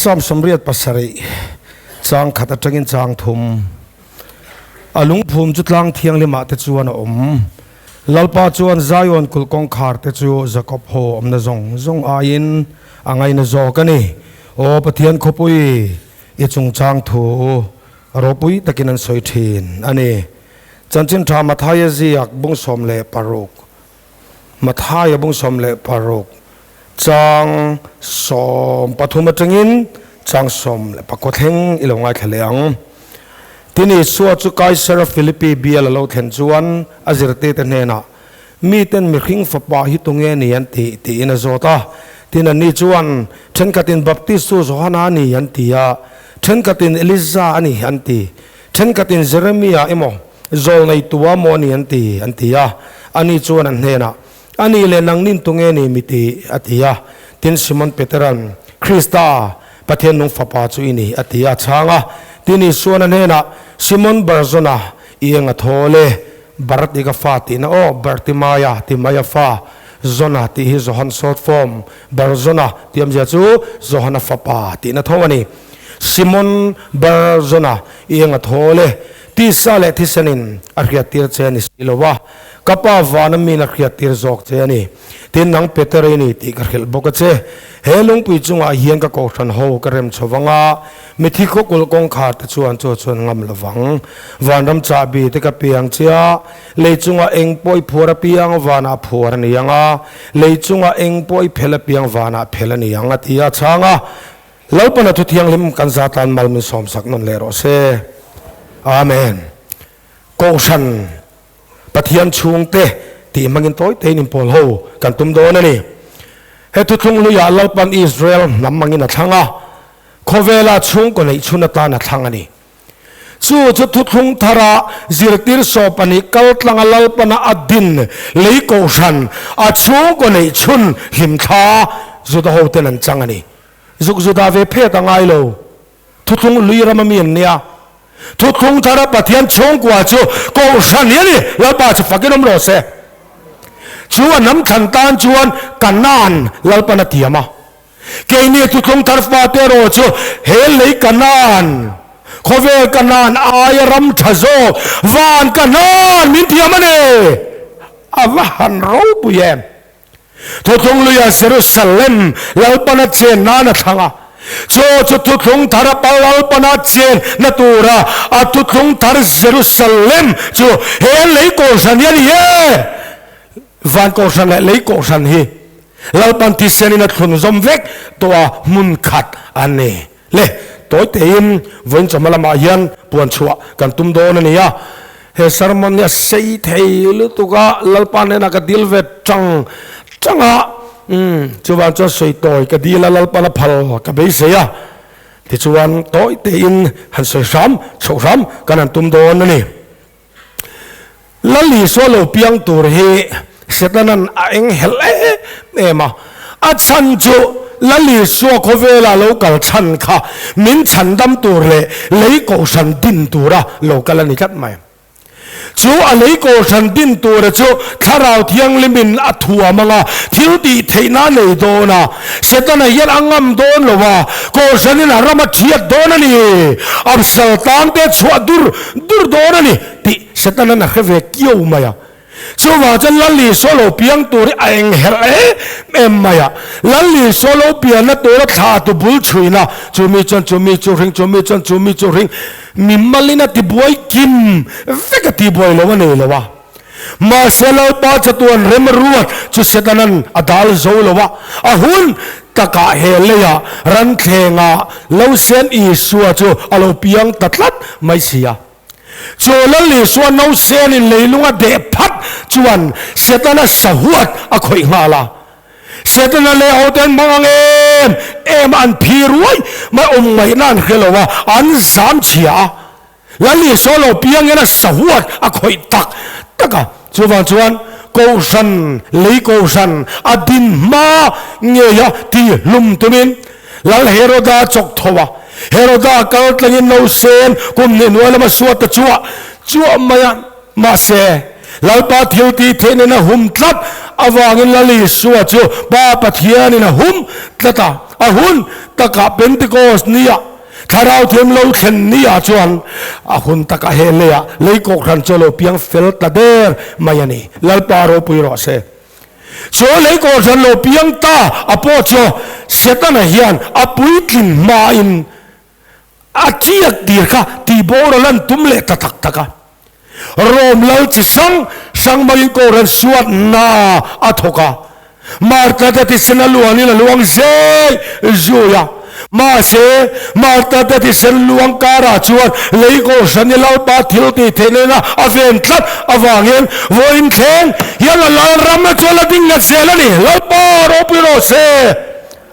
Psalm 87 chang khat atangin chang thum. A lungphum chu tlang thianghlimah te chuan a awm. Lalpa chuan Zion kulh kawngkhar te chu Jakob ho awmna zawng zawng aiin a ngaina zawk a ni. Aw Pathian khawpui, i chungchang thu ropui takin an sawi thin a ni. Chanchin tha Mathaia ziak bung 16. Mathaia bung 16 chang 13 atangin chang 19 thleng i lo ngaithla leh ang. Tin Isua chu Kaisara Philippi bial a lo thlen chuan a zirtirte hnenah, Miten mihring fapa hi tunge ni an tih? tiin a zawt a. Tin anni chuan, Thenkhatin Baptistu Johana a ni an ti a, thenkhatin Eliza a ni an ti. Thenkhatin Jeremia emaw, Zawlnei tua maw ni an ti? an ti a. Ani chuan an hnenah, A nih leh nangnin tunge ni mi ti? a ti a. Tin, Simon Petera'n, Krista, Pathian nung Fapa chu i ni, a ti a chhang a. Tin, Isua'n a hnenah, Simon Barzona, i eng a thawl e, Bar tih ka fa tihna aw, Bartimaia, Timaia fa, Zona tih hi Johan short form, Barzona tih awmzia chu Johana fapa tihna tho a ni. Simon Barzona, i eng a thawl e, tisa leh thisenin a hriattir che a ni si lo a, ka Pa vana min a hriattir zawk che a ni. Tin, nang Peter i ni tih ka hrilh bawk a che. He lungpui chungah hian ka kohhran ho ka rem chho vang a, mithi khawkulh kawngkhar te chuan chu chuan ngam lo vang. Vanram chahbi te ka piang che a, lei chungah eng pawh i phuar apiang vanah phuar a ni ang a, lei chungah eng pawh i phel apiang vanah phel a ni ang a ti a chhang a. Lalpana thu thianghlim kan zatlan mal min sawmsak nawn leh rawh se. Amen. Kohhran Pathian chhungte tih hmangin tawi tein inpawl ho kan tum dawn a ni. He thuthlung hluiah Lalpan Israel hnam angin a thlang a, khawvela chhungkaw neih chhun atan a thlang a ni. Chu chu thuthlung thara zirtir sawp a nih kaltlanga Lalpana a din lei kohhran a chhungkaw neih chhun hlimthla Juda hoten an chang a ni. Zuk Juda ve phet a ngai lo. Thuthlung hlui rama mi an nia. Thuthlung thara Pathian chhungkua chu kohhran hi a ni. Lalpa chu fakin awm rawh se. Chu a hnam thlan tan chuan Kanaan Lalpan a tiam a. Keini thuthlung thar fate erawh chu he lei Kanaan, khawvel Kanaan aia ram tha zawk van Kanaan min thiam a ni. A va han ropui em! Thuthlung luia Jerusalem Lalpana chen nan a thlang a, chu chu thuthlung thar a pal Lalpana chen na tura a thuthlung thar Jerusalem chu he lei kohhran hi a ni e. Van kohhran leh lei kohhran hi Lalpan thisenin a thlun zawm vek tawh a hmun khat a ni. Le, tawi tein vawiin chawhma lamah hian puan chhuah kan tum dawn a ni a. He sermon hi a sei thei lutuk a, Lalpa hnenah ka dil ve tang tang a, umm chuvang chuan sawi tawi ka dil a, Lalpan a phal ka beisei a. Tichuan tawi tein han sawi hram chhoh hram kan han tum dawn a ni. Lal Isua lo piang tur hi Setana'n a eng helh em em a, a chhan chu Lal Isua khawvela lo kal chhan kha min chhandam tur leh lei kohhran din tura lo kal a ni tlat mai. Chu a lei kohhran din tura chu Thlarau Thianghlimin a thuam anga thil tih theihna a nei dawn a, Setana hian a ngam dawn lo a, kohhranin a ram a thiat dawn a ni, Absaltan te chhuah dur dur dawn a ni tih Setana'n a hre ve kiau mai a. Chuvang chuan Lal Isua lo piang tur hi a engherh em em mai a. Lal Isua lo pianna tura thla tu bul chhuina, chu mi chuan chu mi chu hring, chu mi chuan chu mi chu hring, mi malin a tibuai kim vek a tibuai lo a nei lo a. Mahse Lalpa chatuan rem ruat chu Setana'n a dal zo lo a, a hun takah he leiah ranthlengah lo sen Isua chu a lo piang ta tlat mai si a. Chu Lal Isua nausenin leilung a deh phat chuan Setana sahuat a khawih nghal a. Setana leh hoten hmang ang em em a an phi ruai mai awm ngaihna an hre lo a, an zam chhia a. Lal Isua lo piangin a sahuat a khawih tak tak a. Chuvang chuan Kohhran, lei Kohhran a din hma ngeia ti hlum tumin Lal Heroda chawk tho a. Heroda kal tlangin no sen kum hnih hnuai lama suat ta chuah chuah mai a. Mahse, Lalpa thil tih theihna in a hum tlat. avangin Lal Isua chu Pa Pathianin a hum tlat a, a hun takah Pentecost nia Thlarau Thiam lo thlen nia chuan a hun takah he leiah lei kawkhran chu a lo piang fel ta der mai a ni. Lalpa ropui rawh se. Chu lei kawhhran lo piang ta a pawh chu Setana hian a puitlin hmain a chiak tir kha tihboral an tum leh ta tak tak a. Rom lal chi hrang hrang hmangin kawhhran suatna a thawk a. Martha te thisen a luanin a luang zei zui a. Mahse, Martha te thisen luang karah chuan lei kawhhran i Lalpa thil tih theih nena a ven tlat avangin vawiin thleng hian a Lalram a chuan a ding nghet zel a ni. Lalpa ropui rawh se!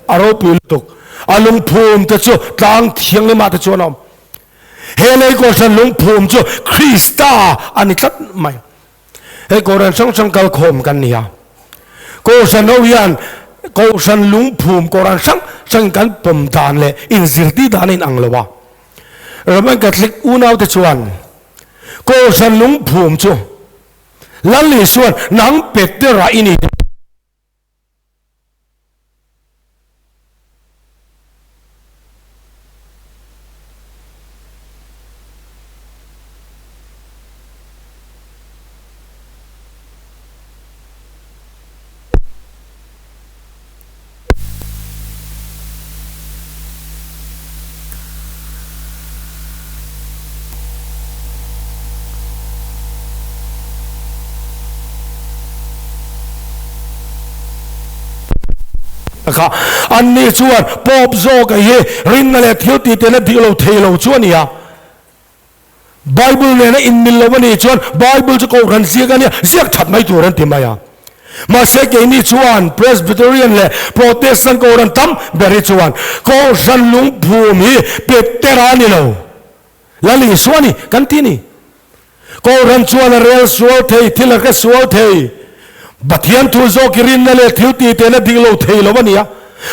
A ropui lutuk. A lungphum te chu tlang thianghlimah te chuan a awm. He lei kawhhran lungphum chu Krista a ni tlat mai. Hei Kohhran hrang hrang kal khawm kan ni a, Kohhran ho hian Kohhran lungphum Kohhran hrang hrangin kan pawm dan leh inzirtir dan a inang lo a. Roman Catholic unaute chuan Kohhran lungphum chu Lal Isua'n nang Petera i ni. Kha anni chuan Pope zawk a hi rinna leh thil tih tena dik lo thei lo chu a ni a. Bible nena inmil lo a nih chuan Bible chu kohhran ziak a nia, ziak that mai tur an ti mai a. Mahse keini chuan Presbyterian leh Protestant kohhran tam ber hi chuan kohhran lungphum hi Petera a ni lo, Lal Isua a ni kan ti a ni. Kohhran chuan a rel sual thei, thil a hre sual thei. Pathian thu zawk i rinna leh thil tih tehna dik lo thei lo a ni a.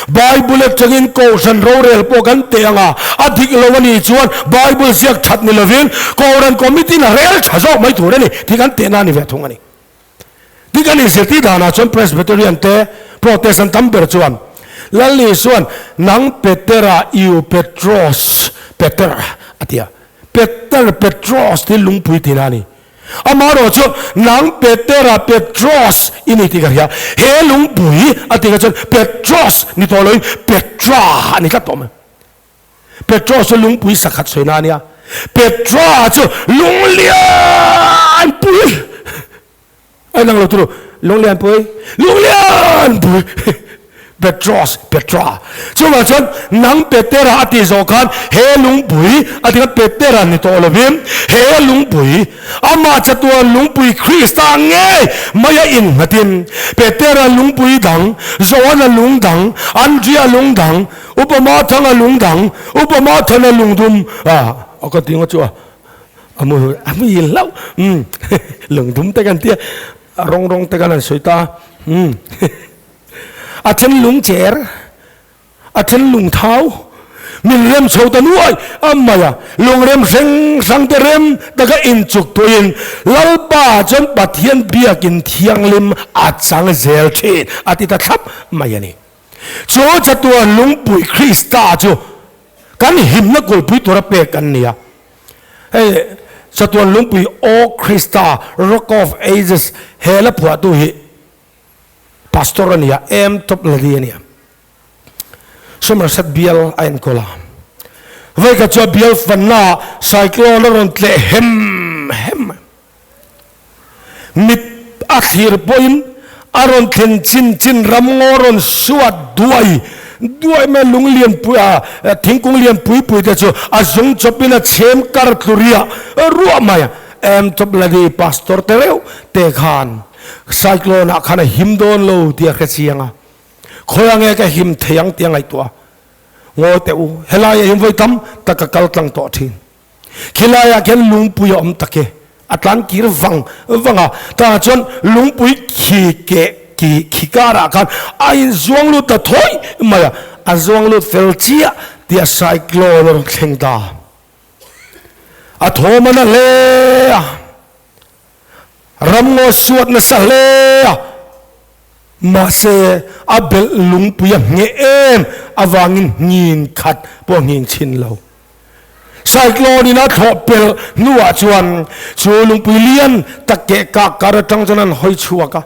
Bible atangin Kohhran rorel pawh kan teh ang a, a dik lo a nih chuan Bible ziak that ni lovin Kohhran Committee in a rel tha zawk mai tur a ni tih kan tehna a ni ve thung a ni. Dik a nih zirtir danah chuan Presbyterian te, Protestant tam ber chuan Lal Isua'n nang Petera, iu Petros, Peter, a ti a. Peter, Petros tih lungpui tihna a ni. Amaherawh chu nang Petera, Petros, i ni tih ka hria. He lungpui a tih kha chuan Petros ni tawh loin Petra a ni tlat tawh mai. Petros chu lungpui sakhat sawi na a nia. Petra chu lunglian pui a inang lo turu lunglian pui lunglian pui Petros Petra chuvang chuan nang Petera a tih zawh khan he lungpui a tih khan Petera ni tawh lovin he lungpui amah chatuan lungpui Krista ngei mai a innghatin Petera lungpui dang Johana lung dang Andria lung dang Upa Mathanga lung dang, Upa Mathana lung dum a a ka ti ngawt chu a a mu a mu il hlauh umm lung dum te kan tia a rawng rawng te kan han sawi ta umm a then lung cher a then lung thau min rem chho ta nuai a mai a lung rem hreng hrang te rem taka inchuk tuiin Lalpa chuan Pathian biakin thianghlim a chang zel thin a ti ta thlap mai a ni. Chu chatuan lungpui Krista chu kan himna kulpui tura pek an ni a. Hei chatuan lungpui O Krista, Rock of Ages he la phuahtu hi Pastor a ni a, M Toplady a ni a. Somerset bial a enkawl a. Vawikhat chu a bial fannaah cyclone a rawn tleh hem hem a. Mit a thlir pawhin a rawn thlen chin chin ramngaw rawn suat duai duai mai a, lung lian pui a thingkung lian pui pui te chu a zung chawpin a chhem kar tlu riah ruah mai a. Em chawp ladi pastor te reuh te khan cyclone ah khan a him dawn lo tih a hre chiang a, khawi ange ka him thei ang tih a ngaihtuah a, ngaw teh u helai ah hian vawi tam tak ka kal tlang tawh thin. Khilaiah khian lungpui a awm tak e, a tlan kir vang vang a, tah chuan lungpui khi keh ki khi karah khan a inzuang lut ta thawi mai a, a zuang lut fel chiah tih a cyclone a rawn thleng ta. A thawm a na hle a, ramngaw suat nasa hle a. Mahse, a belh lungpui a ngheh em avangin nghin khat pawh a nghing chhin lo. Cyclone in a thlawh pelh hnuah chuan chu lungpui lian tak keh kak kar atang chuan an hawi chhuak a.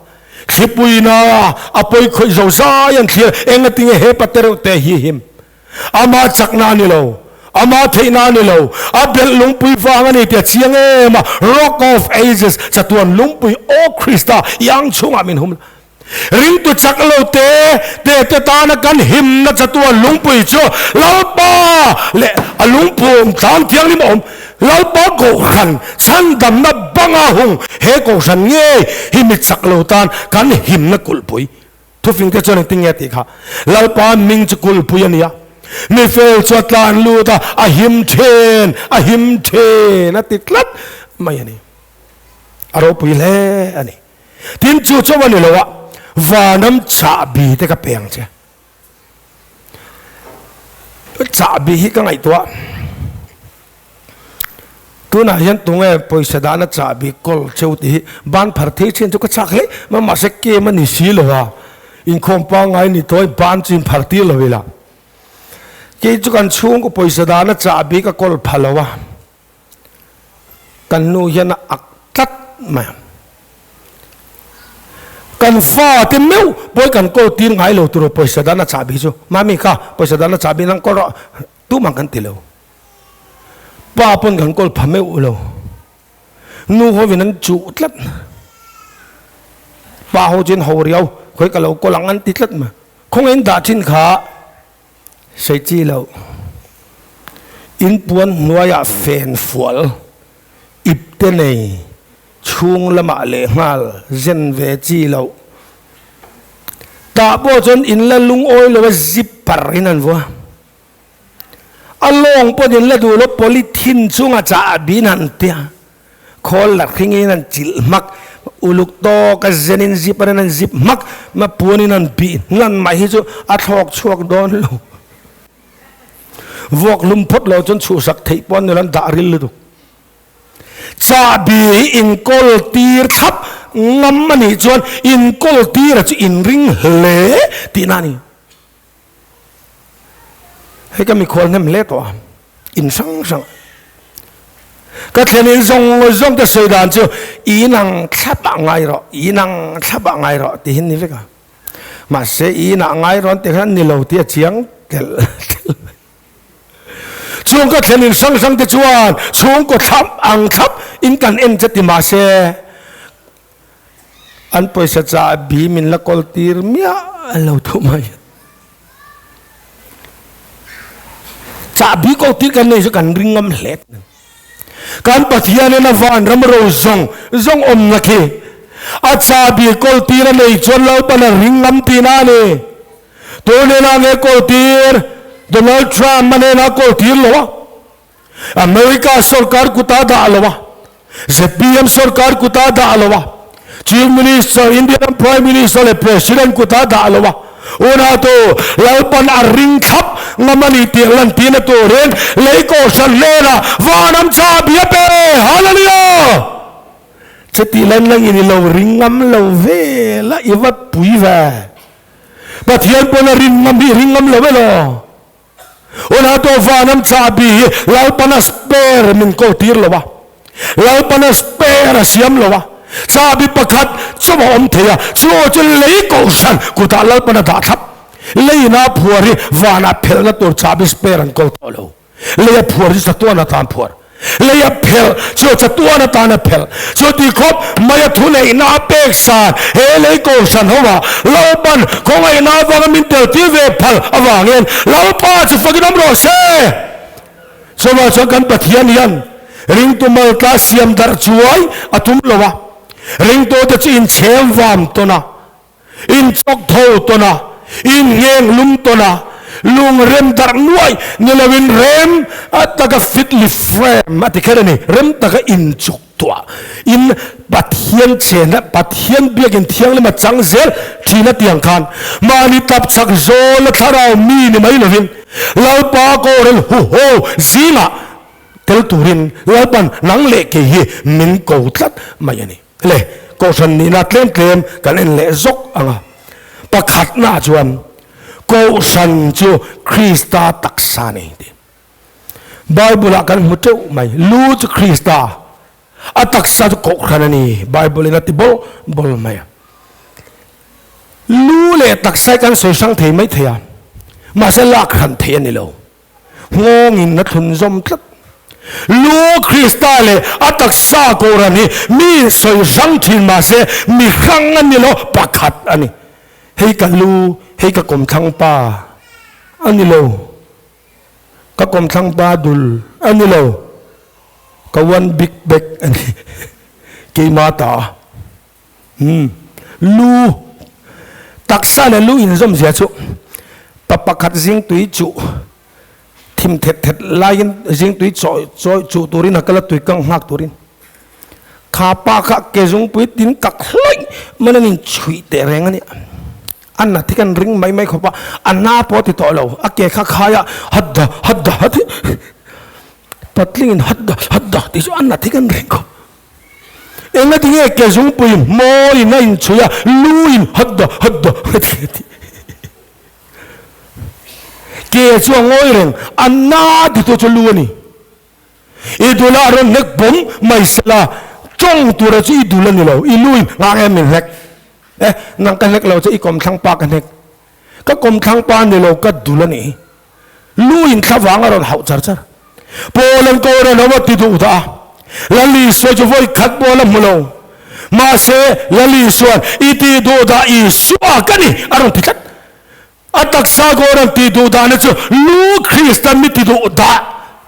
Thlipuina a pawi khawih zo zai an thlir, engatinge hepa te reuh te hi him? Ama chakna a ni lo, ama theihna a ni lo, a belh lungpui vang a ni tih a chiang em a, Rock of Ages, chatuan lungpui, Aw Krista, i ang chhungah min hum la. Ringtu chak lo te te te tana kan himna chatuan lungpui chu Lalpa leh a lungphum tlang thianghlim a awm. Lalpa Kohhran chhandamna banga hung he Kohhran ngei hi mi chak lo tan kan himna kulhpui. Thufing te chuan engtin nge tih kha? Lalpa ming chu kulhpui a ni a, mi fel chu a tlan lut a, a him then, a him then a ti tlat mai a ni. A ropui hle a ni. Tin chu chauh a ni lo a, vanram chahbi te ka pe ang che. Chahbi hi ka ngaihtuah. Tunah hian tunge pawisa dahna chahbi kawl cheu tih hi ban phar thei thin chu ka chak hle mai mahse kem a ni si lo a, inkhawm pangngai ni tawh in ban chu inphar tir lo ila. Kei chu kan chhungkaw pawisa dahna chahbi ka kawl pha lo a, kan nu hian a ak tlat mai a. Kan fate meuh pawi kan kawl tir ngai lo tur pawisa dahna chahbi chu, Mami kha pawisa dahna chahbi nang kawl rawh tumah kan ti lo. Pa pawn kan kawl pha meuh lo. Nu hovin an chuh tlat. Pa ho chuan ho riau, khawi ka lo kawl ang an ti tlat mai. Khawngaih in dah thin kha sei chi lo. In puan hnuaiah fen fual ip te nei chhung lamah lehnghal zen ve chi loh. Tah pawh chuan in la lungawi lo a zipper in an vua. A lawng pawh in la duh lo polythene chunga chah bin han tia khawl la hring in an chilh hmak uluk tawk a zen in zip arin an zip hmak ma puan in an bih hnan mai hi chu a thlawk chhuak dawn lo vuak hlum phawt lo chuan chhuhsak theih pawh an ni lo an dah ril lutuk chahbi hi inkawl tir thlap ngam anih chuan inkawl tir a chu inring hle tihna a ni. Hei ka mikhual hnem hle tawh a, in hrang hrang ka thlen in zawng zawng te sawi dan chu i inang thlap ah ngai rawh, i inang thlap ah ngai rawh ti hin ni vek a. Mahse i inah ngai rawh an ti khan ni lo tih a chiang telh telh mai. Chhungkaw thlen in hrang hrang te chuan chhungkaw thlap ang thlap in kan en che ti mahse An pawisa chah bi min la kawl tir miah lo tho mai. Chah bi kawl tir kan nei chu kan ring ngam hle. Kan Pathian in a van ram ro zawng zawng awmna khi a chah bi kawl tir a nei chuan Lalpan a ring ngam tihna a ni. Tunena nge kawl tir Donald Trump a nena kawl tir lo a. America sorkar kuta dah lo a, zpm sorkar kuta dah lo a, Chief Minister, India ram Prime Minister leh President kuta dah lo a, unautu Lalpan a ring thlap ngam a ni tih lantirna turin lei kohhran hnenah vanam chahbi a pe! Hallelujah! Chutih lan langin i lo ring ngam lo vel a, i va pui ve. Pathian pawn a rin ngam hi i ring ngam lo elaw? Unautu vanam chahbi hi Lalpana spare min ko tir lo a, Lalpana spare a siam lo a, chahbi pakhat chawp a awm thei a, chu chu lei kohhran kutah Lalpana dah thlap. Leina phuar hi vanah phelhna tur chahbi spare an ko tawh lo. Leia phuar hi chatuan atan phuar. Leia phelh chu chatuan atan a phelh. Chuti khawp maia thuneihna a pek san he lei kohhran ho ah Lalpan khawngaihna avanga min tel tir ve phal avangin Lalpa chu fakin awm rawh se. Chuvang chuan kan Pathian hian ringtu maltla siam darh chuai a tum lo a, ringtute chu inchhem vam tawn a, Inchawk tho tawn a, inngheng lum tawn a, lung rem darh nuai ni loin rem a taka fitly frame a ti kher a ni. Rem taka inchuk tuah in Pathian chena Pathian biakin thianghlim a chang zel thin a tiang khan mahni tap chak zawl a thlarau mi ni mai lovin Lalpa kawrel huho zingah tel turin Lalpan nang leh kei hi min ko tlat mai a ni. Le, Kohhran nihna tlem tlem kan en leh zawk ang a. Pakhatna chuan Kohhran chu Krista taksa a ni tih Bible-ah kan hmu teuh mai. Lu chu Krista, a taksa chu Kohhran a ni, Bible-in a ti bawl bawl mai a. Lu leh taksa hi kan sawi hrang thei mai thei a, mahse lak hran theih a ni lo. Nghawngin a thlun zawm tlat. Lu Krista leh a taksa Kohhran hi mi sawi hrang thin mahse mi hrang a ni lo, pakhat a ni. Hei ka lu, hei ka kawmthlang pa a ni lo, ka kawmthlang pa dul a ni lo, ka one big bag a ni, keima ta a. Umm, lu, taksa leh lu inzawm zia chu pa pakhat zing tui chuh thim thet thet laiin zing tui chawi chawi chuh turin a kal a, tui kang nghak turin. Kha pa kha ke zungpui tin kak hlawih man an inchhuih teh reng a nia. A na thi kan ring mai mai khawp a, a na pawh a ti tawh lo, a ke kha khai a hadda hadda a ti patlingin hadda hadda tih chu a na thi kan ring khawp. Engati nge ke zungpui hmawlin a inchhuih a, luin hadda hadda a ti a ti. Ke chu a ngawi reng, a na titu chu lu a ni. I dul a rawn hlek bawm mai sela, tawng tura chu i dul a ni lo, i luin nghak em min hlek. Eh, nang ka hlek lo che i kawmthlang pa ka hlek. Ka kawmthlang pa ni lo ka dul a ni. Luin thlavang a rawn hauh char char. Paul an ko rawn ho a ti duh dah a. Lal Isua chu vawi khat pawh a la hmu lo. Mahse, Lal Isua'n i ti duh dah Isua ka ni a rawn ti tlat. A taksa ko rawn ti duh dahna chu lu Krista mi ti duh dah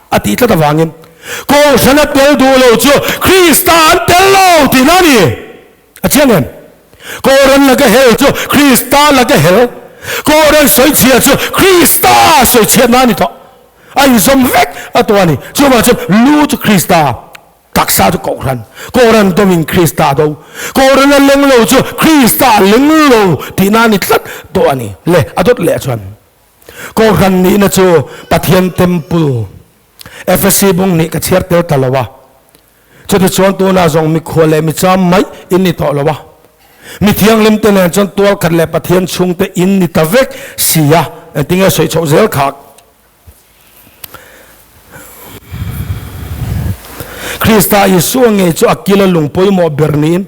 a tih tlat avangin Kohhran a tel duh lo chu Krista an tel lo tihna a ni. A chiang em? Kohhran laka hel chu Krista laka hel, Kohhran sawichhia chu Krista sawichhiatna a ni tawh. A inzawm vek a tawh a ni. Chuvang chuan lu chu Krista. Taksa chu Kohhran, Kohhran dawmin Krista a do. Kohhran a leng lo chu Krista a leng lo tihna a ni tlat tawh a ni. Le, a dawt leh chuan Kohhran nihna chu Pathian Temple, Efesi bung nih ka chhiar tel ta lo a. Chutichuan tunah zawng mikhual leh micham mai in ni tawh lo a. Mi thianghlim te nen chuan tual khat leh Pathian chhungte in ni ta vek si a. Engtinge sawi chhoh zel khak? Krista Isua ngei chu a kila lung pawimawh ber niin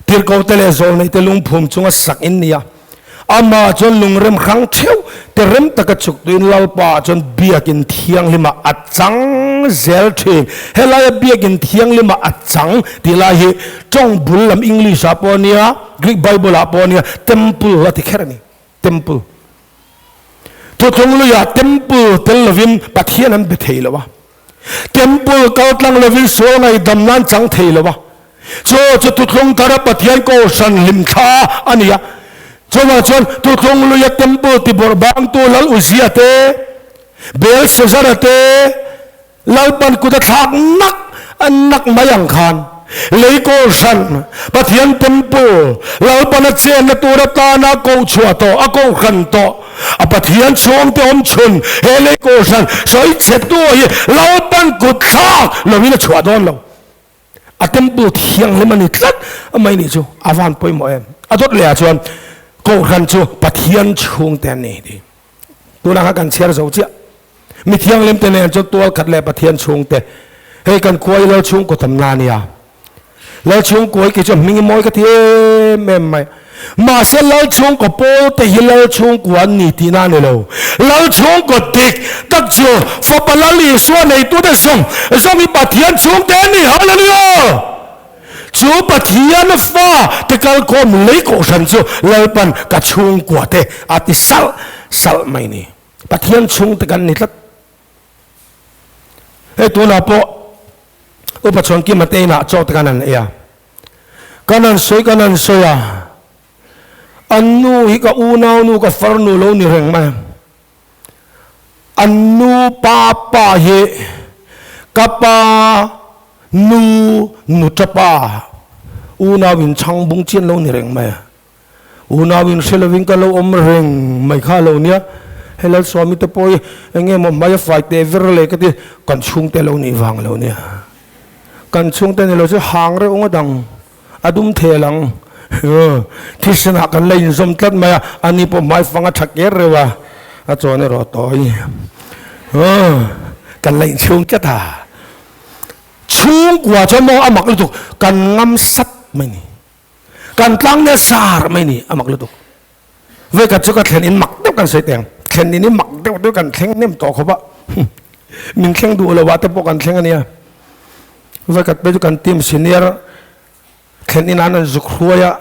tirhkohte leh zawlneite lungphum chunga sak in ni a. Amah chuan lungrem hrang theuh te rem taka chuktuin Lalpa chuan biakin thianghlima a chang zel thin. Helaia biakin thianghlima a chang tih lai hi tawng bul lam English ah pawh a nia, Greek Bible ah pawh a nia, temple a ti kher a ni. Temple. Thuthlung luiah temple tel lovin Pathian an be thei lo a. Temple kal tlang lovin sual ngaihdam nan chang thei lo a. Chu chu thuthlung thara Pathian kohhran hlimthla a ni a. Chuvang chuan thuthlung luia temple ti bawrh bangtu Lal Uzia te, Belshazzar-a te, Lalpan kut a thlak nak nak mai ang khan lei kohhran, Pathian temple, Lalpan a chenna tur atana koh chhuah tawh, a kohhran tawh, a Pathian chhungte awm chhun he lei kohhran sawi chhe tu hi Lalpan kut thlak lovin a chhuah dawn lo. A temple thianghlim a ni tlat mai nih chu a van pawimawh em. A dawt leh ah chuan kohhran chu Pathian chhungte an ni tih. Tunah khan kan chhiar zo chiah. Mi thianghlim te nen chuan tual khat leh Pathian chhungte. Hei kan khua hi Lal chhungkaw tamna a nia. Lal chhungkua hi kei chuan hming i mawi ka ti em em mai. Mahse Lal chhungkaw pawl te hi Lal chhungkua an ni tihna a ni lo. Lal chhungkaw dik tak chu Fapa Lal Isua neitute zawng zawng hi Pathian chhungte an ni. Hallelujah! Chu Pathian fa te kalkhawm lei kohhran chu Lalpan ka chhungkua te a ti salh salh mai ni. Pathian chhungte kan ni tlat. Hei tunah pawh Upa Chhuankima te inah chaw te kan han ei a. Kan han sawi kan han sawi a, an nu hi ka unau nu ka farnu lo ni reng mai a. An nu pa pa hi ka pa nu nuta pa unau in chhang bung chian lo ni reng mai a. Unau in hre lovin ka lo awm reng mai kha lo nia. Hei Lalsuami te pawh hi eng nge maw hmai a fai teh ver le ka ti, kan chhungte lo nih vang lo nia. Kan chhungte ni lo chu hang reuh ngawt ang, a dum thel ang. Thisen ah kan la inzawm tlat mai a, ani pawh hmaifang a tha ker reuh a, a chawn erawh a tawi. Kan la inchhung tlat a. Chhungkua chuan maw a mak lutuk, kan ngam sat mai ni. Kan tlang nel sar mai ni, a mak lutuk. Vekhat chu ka thlen in mak deuh kan sawi teng, thlen in hi mak deuh deuh kan thleng hnem tawh khawp a, min thleng duh lo ah te pawh kan thleng a nia. Vekhat phei chu kan team senior thlen in an an zuk hruai a,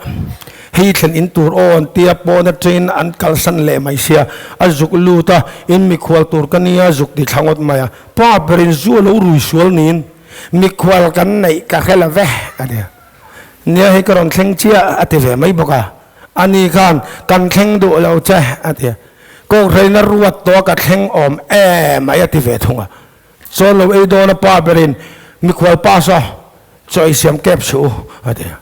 hei thlen in tur aw an tia pawn atangin an kalsan leh mai sia, a zuk lut a, in mikhual tur ka nia zuk ti thla ngawt mai a, pa berin zu a lo rui sual niin mikhual kan neih ka hre lo ve a ti a, nia hei ka rawn thleng chiah a ti ve mai bawk a. Ani khan, Kan thleng duh lo che, a ti a. Kawkreina ruat tawh a ka thleng awm em ai a ti ve thung a. Chaw lo ei dawn a pa berin, Mikhual pa saw, chaw ei siam kep suh u, a ti a.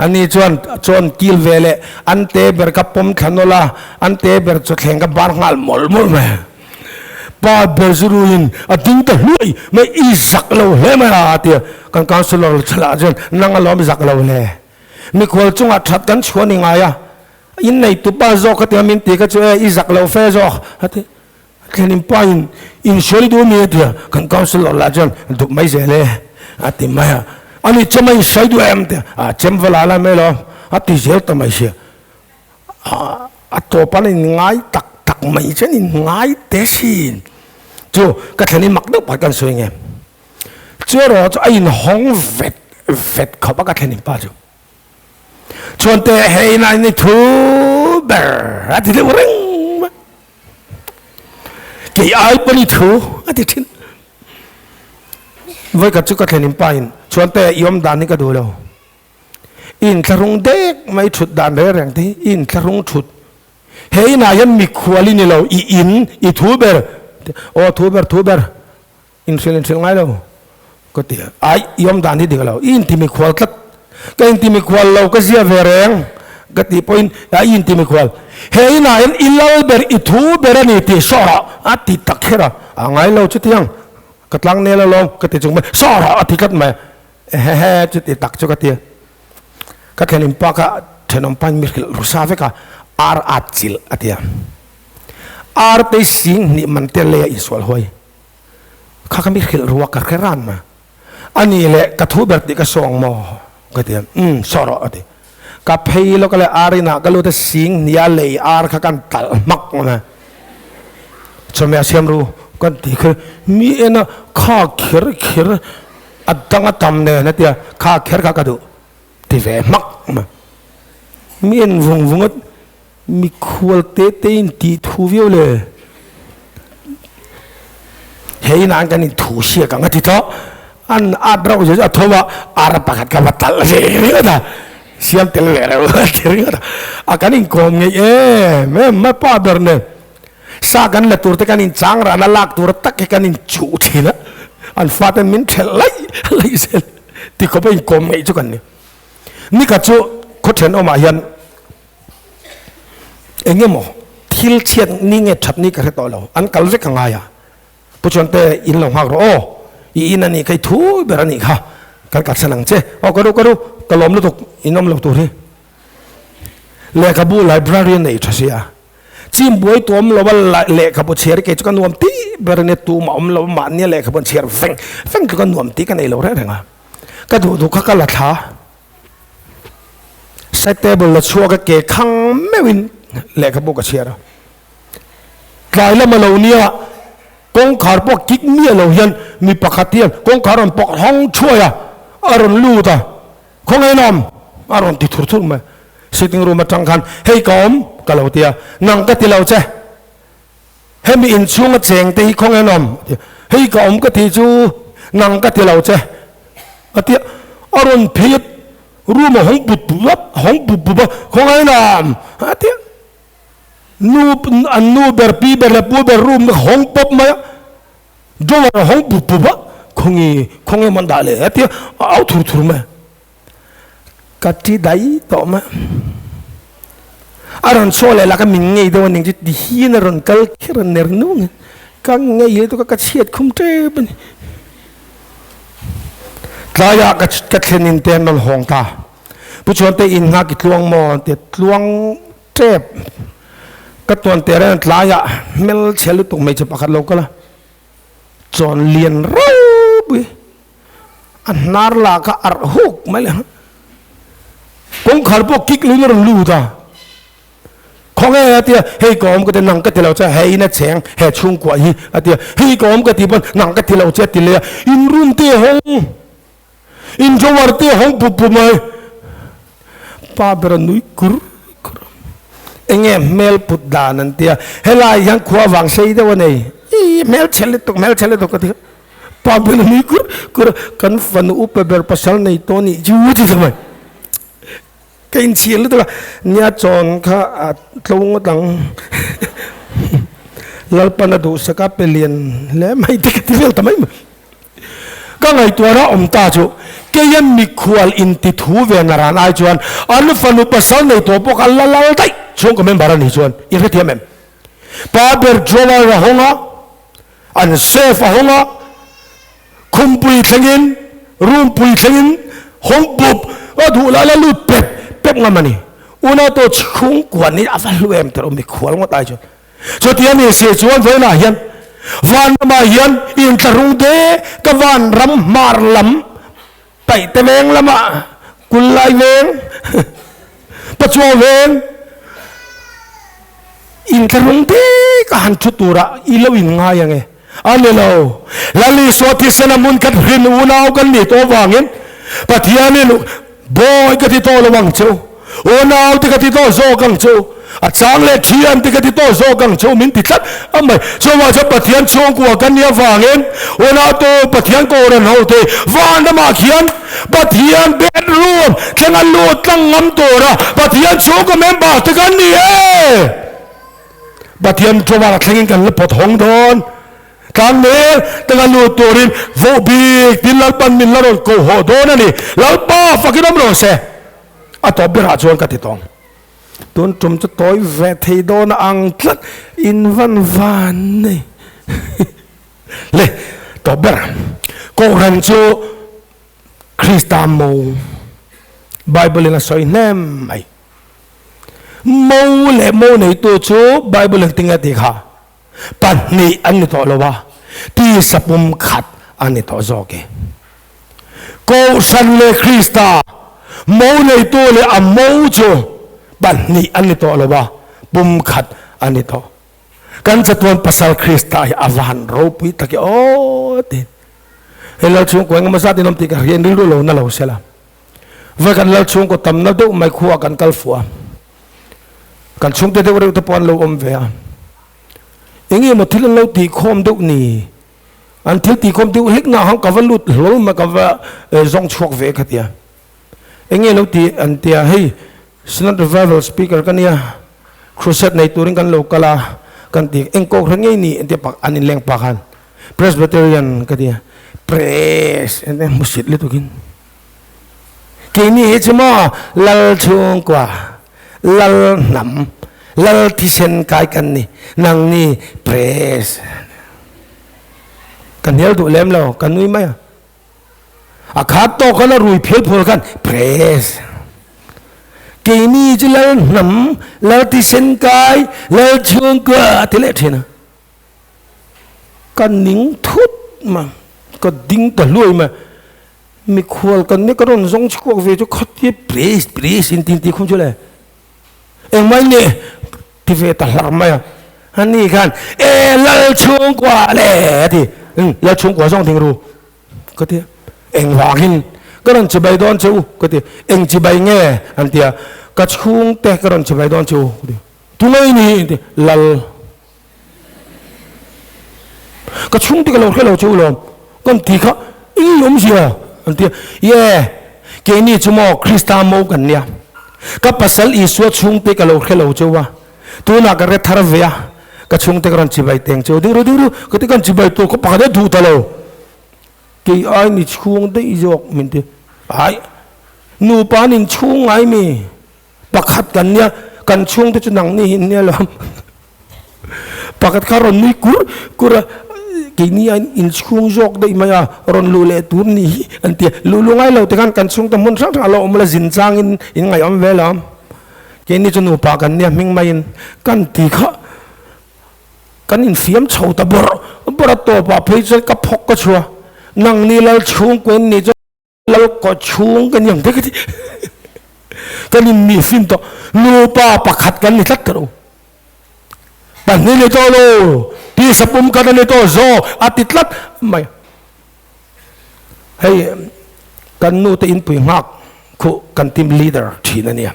Ani chuan chaw an kil ve leh an te ber ka pawm thla nawlh a, an te ber chaw thleng ka bar nghal mawlh mawlh mai a. Pa ber chu ruiin a ding ta hluai mai, I zak lo hle mai a, a ti a. Kan councillor chhela chuan, Nang alawm zak lo hle. Mikhual chungah that kan chhuah ni ngai a, in nei tupa zawk ka ti a, min ti ka chu e, i zak lo fe zawk a ti. Thlenin pa in in sawi duh mi a ti a, kan councillor lah chuan dup mai zel e a ti mai a, ani chem a in sawi duh em ti a, chem va la la mai lo a ti zel ta mai sia. A tawp an in ngai tak tak mai chuan in ngai te sin. Chu ka thlenin mak deuh pakhat kan sawi nge. Chu erawh chu a inhawng vet vet khawp a ka thlen pa chu. Chuan te hei na ni thu ber a ti deuh reng mai. Kei ai pawn i thu a ti thin. Vawikhat chu ka thlen pa in chuan te i awm dan hi ka duh lo. I inthlahrung dek mai thut dan reng reng te hi i inthlahrung thut. He inah hian mikhual i ni lo i in i thu ber. Aw thu ber thu ber. Inhrilh inhrilh ngai lo ka ti a, ai i awm dan hi dik lo, i inti mikhual tlat, ka inti mikhual lo ka zia ve reng ka tih pawhin a i inti mikhual, he inah hian i lal ber i thu ber a ni tih saw rawh a ti tak kher a, a ngai lo chutiang ka tlang nel alawm ka ti chung mai saw rawh a ti tlat mai, ehehe chuti tak chu ka ti a, ka thlen in pa kha thenawm pa in mi hrilh ru sa vek a, ar at chilh a ti a, ar te sing hnih man te lei a insual huai. Kha ka mi hrilh rua ka hre ran ma. A nih leh ka thu ber tih ka sawng maw? Ka ti a, Umm, saw rawh a ti. Ka phei lawk a leh ar inah ka lut a sing hnia lei ar kha kan talh hmak ngawt a. Chawhmeh a siam ru kan ti kher, mi en a kha kher kher a dang a tam nen a ti a, kha kher kha ka duh ti ve hmak ma. Mi en vung vung a, Mikhual te te in tih thu viau le. Hei nan kan in thu siak ang a ti tawh. An at rauh zia chu a tho a, ar pakhat ka va talh ve ringawt a. Siam tel ve reuh a ti ringawt a. A kan inkawm ngeih em em mai pa ber nen. Sa kan la tur te kan in chang ran a lak tur tak hi kan in chuh thin a. An faten min thelh laih laih zel ti khawp a inkawm ngeih chu kan ni. Nikhat chu khaw thenawmah hian Eng emaw thil chhiat ni nge that ni ka hre tawh lo, an kal vek a ngai a, Pu Chuante in lo nghak rawh aw, i in a nih kha i thu ber a nih kha, kan kalsan ang che, aw ka ru ka ru, ka lawm lutuk in awm lo tur hi. Lehkhabu library a nei tha sia, chim buai tu awm lo a lehkhabu chhiar hi kei chu ka nuam tih ber a nia, tumah awm lo mahnia lehkhabu an chhiar veng veng chu ka nuam tih ka nei lo reng reng a, ka duh duh kha ka la thla. Side table la chhuak a ke khang meuhin lehkhabu ka chhiar a. Tlai lama lo nia kawngkhar pawh kik miah lo hian mi pakhat hian kawngkhar rawn pawk hawng thuai a, a rawn lut a, Khawngaih in awm? a rawn ti thur thur mai. Sitting room atang khan hei ka awm ka lo ti a, nang ka ti lo che, hemi inchhunga cheng te hi khawngaih in awm? a ti a, hei ka awm ka tih chu nang ka ti lo che. A ti a, a rawn phei a, room a hawng put put a, hawng put put a, khawngaih lam a ti a, nu an nu ber pi ber leh pu ber room hawng pawp mai a, drawer a hawng put put a, khawngi khawnge man dah leh a ti a, a au thur thur mai a, ka ti dai tawh mai a, a rawn chhuah leh lah ka min ngei deuh a ning chu ti hian a rawn kal kher a ner nung a, ka ngei lutuk a ka chhiat khum tep a ni. Tlaiah ka thlen in te an rawn hawng ta. Pu Chuante in nghak i tluang maw an ti a, tluang tep ka tuan teh reng tlaiah hmelchhe lutuk hmeichhe pakhat lo kal a, chawn lian ropui a hnar lah kha arh huk mai le kawngkhar pawh kik luin a rawn lut a. Khawnge a tia, hei ka awm ka ti, nang ka ti lo che, he in a cheng, he chhungkua hi a tia, hei ka awm ka ti pawn nang ka ti lo che a ti leh a, in room te a hawng, in drawer te a hawng pup pup mai. Pa ber a nui kur kur a, enge hmel put dan an tia, helai hian khua vang sei deuh a nei, ii hmel chhe lutuk, hmel chhe lutuk ka ti, pa ber a nui kur kur a, kan fanu upa ber pasal nei tawh a nih chu a ti ta mai. Ka inchhir lutuk a, nia chawn kha a tlo ngawt ang. Lalpan a duhsak a pe lian hle mai te ka ti vel ta mai mai. Ka ngaihtuah rah awm ta chu keia mikhual inti thu ve na ran ai chuan an fanu pasal nei tawh pawh kha la lal daih chhungkaw member a nih chuan i hrethiam em? Pa ber drawer a hawng a, an safe a hawng a, Khumpui thlengin, rumpui thlengin hawng pup a duh lai la lut pep pep ngam a ni. Unau tawh chhungkuan hi a va hlu em tawh mikhual ngawt ai chuan. Chuti a ni si chuan vawiinah hian van ramah hian inthlahrung te ka van ram hmar lam paihte veng lamah kullai veng pachuau veng inthlahrung te ka han thu turah i lo inngai ang e. A ni lo. Lal Isua thisen a hmun khat hrin unau kan nih tawh avangin Pathianin bawi ka ti tawh lo ang chu, unau te ka ti tawh zawk ang chu, a chang leh thian te ka ti tawh zawk ang chu min ti tlat a mai. Chuvang chuan Pathian chhungkua kan nih avangin unau tu Pathian Kohhran ho te van ramah khian Pathian bedroom thleng a lut tlang ngam tura Pathian chhungkaw member te kan ni e. Pathian ṭawmah a thlengin kan la pawt hawng dawn. Tlangmel tanga lut turin voh bik tin Lalpan min la rawn ko haw dawn a ni. Lalpa fakin awm rawh se. A tawp berah chuan ka ti tawng. Tun ṭum chu tawi ve thei dawn a ang tlat in van van nei. Le tawp ber Kohhran chu Krista mo Bible in a sawi hnem mai. Mo leh mo neitu chu Bible engtin nge tih kha pahnih an ni tawh lo a, tisa pum khat an ni tawh zawk e. Kohhran leh Krista, mo neitu leh a mo chu pahnih an ni tawh lo a, pum khat an ni tawh. Kan chatuan pasal Krista hi a va han ropui tak e aw tiin. Hei Lalchhungkua engemaw zat in awm tih ka hria in rilru lo na lo sela. Vai kan lal chhungkaw tamna deuh mai khuaa kan kal fuh a, kan chhungte deuh reuh te pawh an lo awm ve a. Eng emaw thil an lo tihkhawm deuh ni, an thil tihkhawm deuh hlek na hang ka va lut hlawl mai ka va zawng chhuak ve ka ti a. Eng nge lo tih an ti a, hei Synod Revival Speaker ka nia, Crusade nei turin kan lo kal a, kan ti eng kawk hre ngei ni an ti a pak an inleng pah khan Presbyterian ka ti a, Pres an ti a hmusit lutukin. Keini hi chu maw Lal chhungkua, Lal hnam, Lal thisen kai kan ni, nangni praise. Ka hnial duh lem lo, ka nui mai a. A khat tawk khan a rui phel phul khan praise. Keini chu Lal hnam, Lal thisen kai, Lal chhungkua a ti leh thin a. Ka ning thut ma, ka ding ta hluai mai. Mikhual kan nia ka rawn zawng chhuak ve chu khatia please please in tin ti khum chu le engmai nge ti ve ta hlar mai a ani khan e lal chhungkua le a ti lal chhungkua zawng ding ru ka ti engvangin ka rawn chibai dawn che u ka ti eng chibai nge an ti a ka chhungte ka rawn chibai dawn che u ka ti tunge ni an ti lal Ka chhungte ka lo hre lo che u lawm, kan ti kha eng awmzia an ti a, Ye, keini chu maw Krista mo kan nia, ka pasal Isua chhungte ka lo hre lo che u a, tunah ka re thar ve a, ka chhungte ka rawn chibai teng che u, ding ru ding ru, ka ti kan chibai tur khaw pakhat e duh ta lo, kei ai ni chhung daih zawk min ti, ai nupa an inchhung ngai mi. Pakhat kan nia, kan chhungte chu nang ni hi nia lo. Pakhat kha rawn nui kur kur a, Keini a in chhung zawk daih mai a, rawn luh leh tur ni hi an ti a. Luh luh ngai lo te khan kan chhungte hmun hrang hrang a lo awm la zin changin in ngaihawm ve lo. Keini chu nupa kan nia hming maiin kan ti kha kan infiam chho ta bawrh bawrh a tawpah phei chuan ka phawk ka chhuah nang ni lal chhungkua in ni chuan lal kaw chhung ka ni ang te ka ti kan in mi fin tawh nupa pakhat kan ni tlat tawh pahnih ni tawh lo tisa pum khat a ni tawh zawk a ti tlat mai hei kan nu te inpui nghak khu kan team leader thin a nia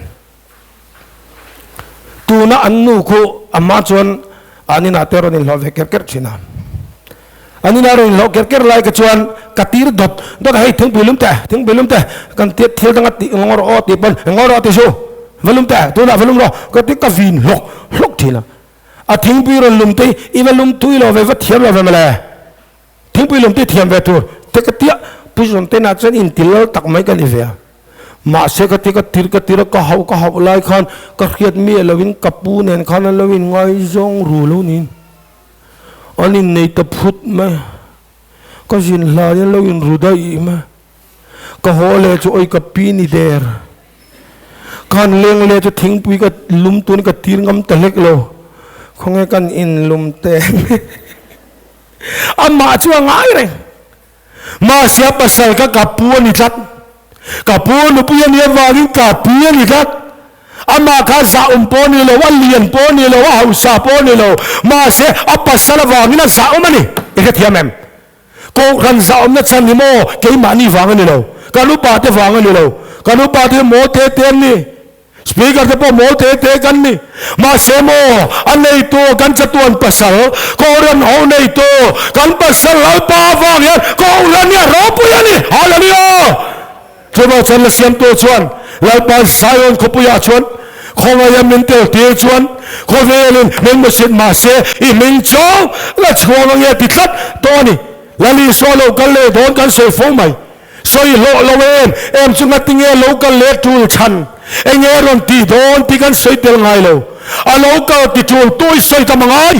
tuna an nu khu ama chuan an inah te rawn inhlawh ve ker ker thin a an inah rawn inhlawh ker ker lai ka chuan ka tir dawt dawt a hei thingpui lum teh thingpui lum teh kan tir thil danga tih ngaw rawh aw tih pawn ngaw rawh ti su va lum teh tunah va lum rawh ka ti ka vin hlawk hlawk thin a a thingpui rawn lum te i va lum tui lo ve va thiam lo ve mawle. Thingpui lawm te thiam ve tur te ka tia Pu Zawmtena chuan inti lal tak mai ka ni ve a. Mahse ka ti ka tir ka tir a ka hauh ka hauh lai khan ka hriat mi a loin ka pu nen khan an lo inngaizawng ru lo niin an innei ta phut mai. Ka zin hlai an lo inru daih mai. Ka haw leh chu oi ka pi ni der. Ka han leng leh chu thingpui ka lum tun ka tir ngam ta hlek lo. Khawnge kan inlum teh. Amah chu a ngai reng. Mahse a pasal kha ka pu a ni tlat. Ka pu nupui a nih avangin ka pi a ni tlat. Amah kha zahawm pawh a ni lo, a lian pawh a ni lo, a hausa pawh a ni lo. Mahse a pasal avangin a zahawm a ni. I hrethiam em? Kohhran zahawmna chan hi maw keimahni vang a ni lo. Kan upate vang a ni lo. Kan upate hi mawl te te an ni. Speaker te pawh mawl te te kan ni. Mahse maw, a neitu kan chatuan pasal, Kohhran ho neitu kan pasal Lalpa avang hian Kohhran hi a ropui a ni. Hallelujah! Chuvang chuan la siamtu chuan Lalpa Zion khawpuiah chuan khawngaia min tel tir chuan khawvelin min hmusit mahse i hming chauh la chhuang ange ti tlat tawh a ni. Lal Isua lo kal leh dawn kan sawi fo mai. Sawi hlawh lo em em chu ngatinge lo kal leh tul chhan enge rawn tih dawn tih kan sawi tel ngai lo. A lo kal ti tul tui sawi tam a ngai.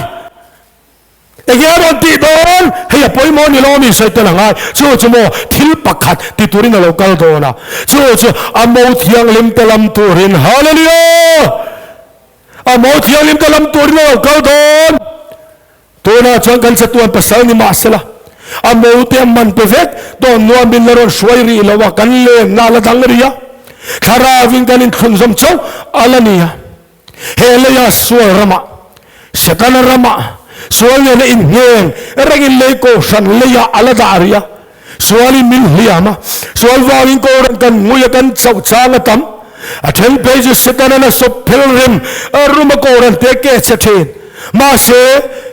Enge rawn tih dawn hei a pawimawh ni lo mi sawi tel a ngai. Chu chu maw thil pakhat ti turin a lo kal dawn a. Chu chu a mo thianghlim te lam turin Hallelujah! A mo thianghlim te lam turin a lo kal dawn. Tunah chuan kan chatuan pasal ni mahsela, a mote a man pe vek tawn nuamin la rawn hruai rih lo a, kan lenna a la dang rih a, thlaravin kan inthlunzawm chauh a la ni a. He leia sual ramah, Setana ramah, sual nena inhneng rengin lei kohhran leiah a la dah rih a, sualin min hliam a, sual vangin kohhran kan ngui a, kan chauh chang a tam. A then phei chu Setana'n a sawp phel rem rum a kohhran te ke chhe thin. Mahse,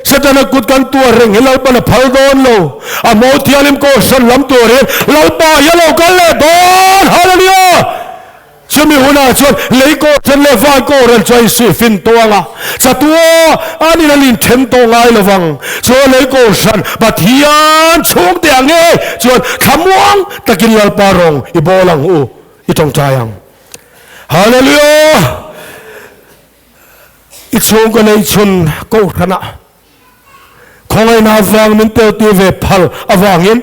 Setana kut kan tuar reng hi Lalpa'n a phal dawn lo. A hmawh thianghlim kohhran lam turin Lalpa hi a lo kal leh dawn! Hallelujah! Chumi hunah chuan lei kohhran leh van kohhran chu a insuih fin tawh ang a, chatua an in an inthen tawh ngai lo vang. Chuan lei kohhran Pathian chhungte ang ngei chuan thlamuang takin Lalpa rawng i bawl ang u, i tawngtai ang. Hallelujah! I chhungkaw nei chhun kohhranah khawngaihna avang min teltir ve phal avangin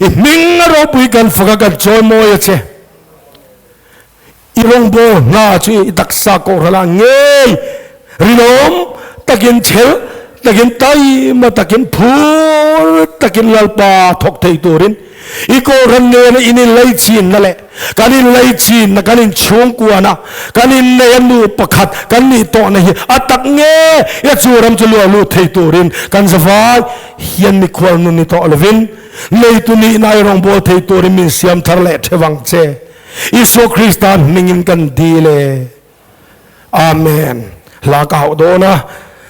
i hming a ropui kan fak a, kan chawimawi a che. I rawngbâwl hna chu i taksa kohhranah ngei rinawm takin chhel takin taima takin phur takin Lalpa thawk thei turin i kohhran nena in inlaichinna leh kan inlaichinna kan inchhungkuana kan inneia nu pakhat kan nih tawhna hi a tak nge ia chu ram chu luah lut thei turin kan zavai hian mikhual nun ni tawh lovin neitu nihna i rawngbâwl thei turin min siam thar leh ṭheuh ang che. Isua Krista hmingin kan dil e. Amen. Hla ka hauh dawn a,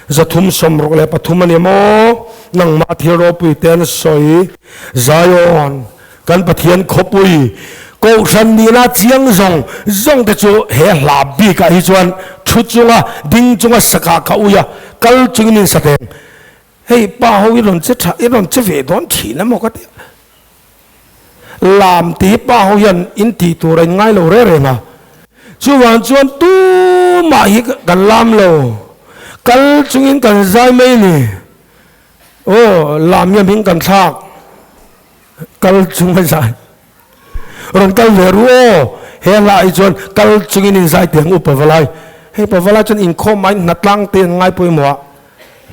363 a ni maw? Nangmah thil ropui te an sawi. Zion, kan Pathian khawpui, Kohhran nihna chiang zawng zawng te chu he hla bikah hi chuan thu chunga ding chunga sakah ka ui a, kal chungin in sa teng. Hei pa ho i rawn che tha, i rawn che ve dawn thin emaw ka ti a. Lam tih hi pa ho hian in tih tur a in ngai lo reng reng a. Chuvang chuan tumah hi kan lam lo, kal chungin kan zai mai a ni. Aw, Lamia hming kan thlak kal chung a zai. Rawn kal ve ru aw, he hla hi chuan kal chungin in zai teh ang u Pavalai. Hei Pavalai chuan inkhawm aiin hnatlang te an ngai pawimawh a,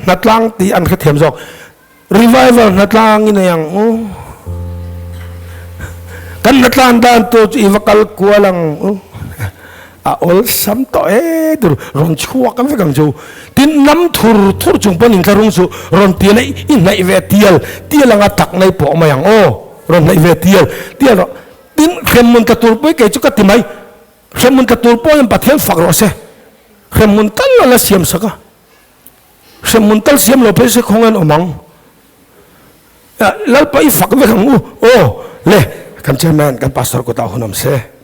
hnatlang tih an hrethiam zawk. Revival hnatlang i nei ang u. Kan hnatlan dan tur chu i va kal kual ang u. A awlsam tawh e tur rawn chhuak vek ang chu. Tin nam thur thur chung pawn intlarung chu rawn tial a i hnaih ve tial tial anga tak nei pawh mai ang aw. Rawn hnaih ve tial tial rawh. Tin hremhmun tla tur pawh kei chu ka ti mai. Hremhmun tla tur pawh hian Pathian fak rawh se. Hremhmun tal a la siam sak a. Hremhmun tal siam lo phei se khawng an awm ang. Lalpa i fak vek ang u. Aw le kan chairman kan pastor kutah hun awm se.